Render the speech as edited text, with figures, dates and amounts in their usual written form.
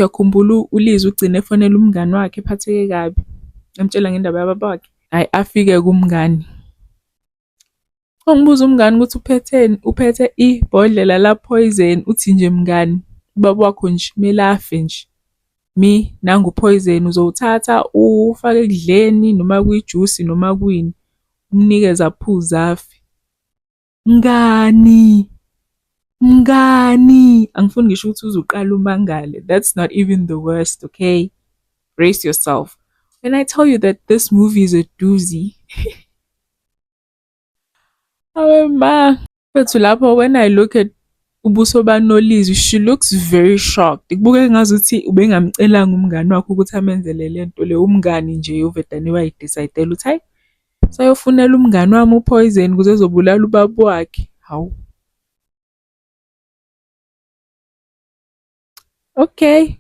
Uyakhumbula uLizwi ugcine efonela umngani wakhe ephatheke kabi, emtshela ngendaba yababa wakhe. Hhayi afike kumngani. Wangibuza umngani ukuthi uphetheni, uphethe ibhodlela la poison, uthi nje mngani, ubaba wakho nje kumele afe nje. Mi nangu poison uzowuthatha uwufake ekudleni noma kwijusi noma kwini, umnikeze aphuze afe. Mngani, mngani, angifuni ngisho ukuthi uze uqale umangale. That's not even the worst, okay? Brace yourself. When I tell you that this movie is a doozy. Awe ma. Mfethu lapho when I look at ubuso baNolizwi, she looks very shocked. Kubukeka ngazuthi ubengamcelanga umngani wakhe ukuthi amenzele le nto le. Umngani nje uvedane wayi-decide-ela ukuthi hayi, sayofunela umngani wami u-poison ukuze ezobulala ubaba wakhe. Hawu. Okay.